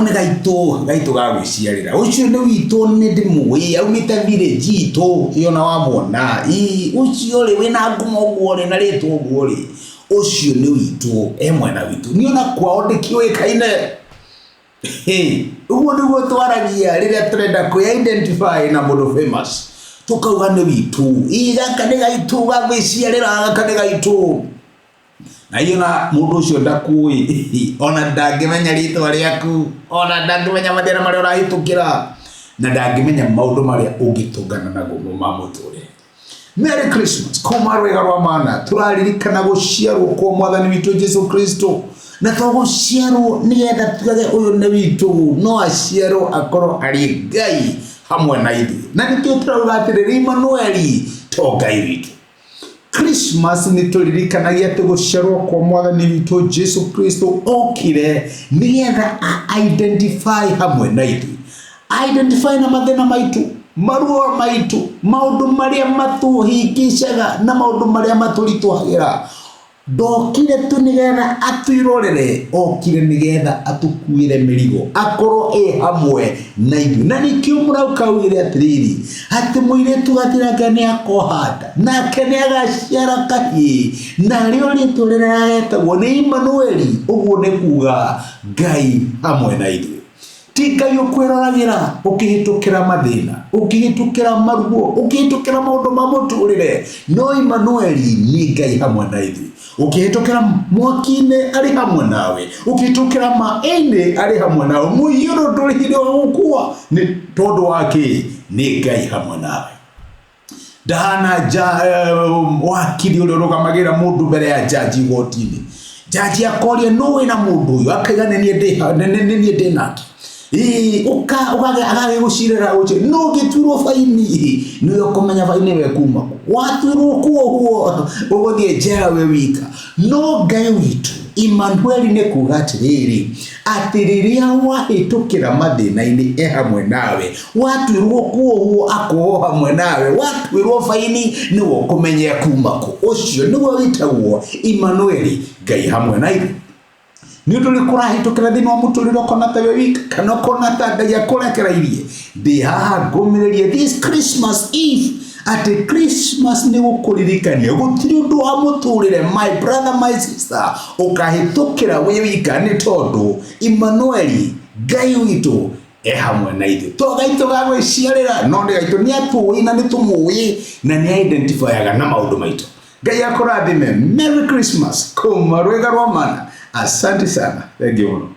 Kau nĩ gaitũ, gaitũ ga gwĩciarĩra. Ũcio nĩ witũ nĩ ndĩmũĩ, aumĩte village itũ, ĩ ona wamwona. Ĩ ũcio rĩ, wĩna ngumo ũguo rĩ, na rĩtwa ũguo rĩ, ũcio nĩ witũ, e mwena witũ. Niĩ ona kwao ndĩkĩũĩkaine. Ũguo nĩguo twaragia rĩrĩa tũrenda kwĩ identify na mũndũ famous. Tũkauga nĩ witũ. Ĩ gaka nĩ gaitũ ga gwĩciarĩra, gaka nĩ gaitũ. Na hihi ona mũndũ ũcio ndakũĩ, ona ndangĩmenya rĩtwa rĩaku, ona ndangĩmenya mathĩna marĩa ũrahĩtũkĩra, na ndangĩmenya maũndũ marĩa ũngĩtũngana namo ma mũtũrĩre. Merry Christmas kuma rwĩga rwa mana tũraririkana gũciarwo kwa mwathani witũ Jesu Kristo na to gũciarwo nĩgetha tugage ũyũ nĩ witũ no aciarwo akorwo arĩ Ngai hamwe na ithuĩ na nĩkĩo tũrauga atĩrĩrĩ Imanueli to Ngai witũ. Christmas nĩ tũririkanagia atĩ gũciarwo kwa mwathani witũ Jesu Kristo okire nĩgetha a identify hamwe na ithuĩ identify na mathĩna maitũ maruo maitũ maũndũ marĩa matũhĩngĩcaga na maũndũ marĩa matũritũhagĩra Ndokire tu nĩgetha atwĩrorere, okire nĩgetha atũkuĩre mĩrigo, akorwo e hamwe na ithuĩ. Na nĩkĩo mũraũka augire atĩrĩrĩ, atĩ mũirĩtu gathirange nĩ akoha nda, nake nĩ agaciara kahĩĩ, narĩo rĩtwa rĩrĩa agetagwo nĩ Imanueli, ũguo nĩ kuga Ngai hamwe na ithuĩ. Ti Ngai ũkwĩroragĩra ũkĩhĩtũkĩra mathĩna, ũkĩhĩtũkĩra maruo, ũkĩhĩtũkĩra maũndũ ma mũtũrĩre, no Imanueli nĩ Ngai hamwe na ithuĩ. Ũkĩhĩtũkĩra mwaki-inĩ arĩ hamwe nawe, ũkĩhĩtũkĩra maĩ-inĩ arĩ hamwe nawe, mũiyũro ndũrĩ hĩndĩ wa gũkua, nĩ tondũ wa kĩ? Nĩ Ngai hamwe nawe. Ndahana ja, wakiri ũrĩa ũrũgamagĩrĩra mũndũ mbere ya jaji igoti-inĩ. Jaji akoria nũ wĩna mũndũ ũyũ, akaiga nĩ niĩ ndĩ nĩ niĩ ndĩ nake. Ĩĩ ũka agagĩgũcirĩra ũcio nũ ũngĩtuĩrwo baini nĩwe ũkũmenya baini ĩyo ĩkuma kũ. Watuĩrwo kuohwo ũgũthiĩ njera wĩ wika. No Ngai witũ Imanueli nĩ kuga atĩrĩrĩ, atĩ rĩrĩa wahĩtũkĩra mathĩna-inĩ e hamwe nawe, watuĩrwo kuohwo akohwo hamwe nawe, watuĩrwo baini nĩwe ũkũmenya kuma kũ. Ũcio nĩwe wĩtagwo Imanueli, Ngai hamwe na ithuĩ. Nĩ ũndũ ũrĩkũ ũrahĩtũkĩra thĩinĩ wa mũtũrĩre ũkona ta wĩ wika kana ũkona ta Ngai akũrekereirie? Ndĩ haha ngũmĩrĩrie this Christmas Eve atĩ Christmas nĩ gũkũririkania gũtirĩ ũndũ wa mũtũrĩre my brother my sister ũkahĩtũkĩra wĩ wika nĩ tondũ Imanueli Ngai witũ e hamwe na ithuĩ. To gaitũ ga gwĩciarĩra no nĩ gaitũ nĩ atũĩ na nĩ tũmũĩ na nĩ identifyaga na maũndũ maitũ. Ngai akũrathime. Merry Christmas kuma rwĩga rwa mana. Asante sana. Thank you mũno.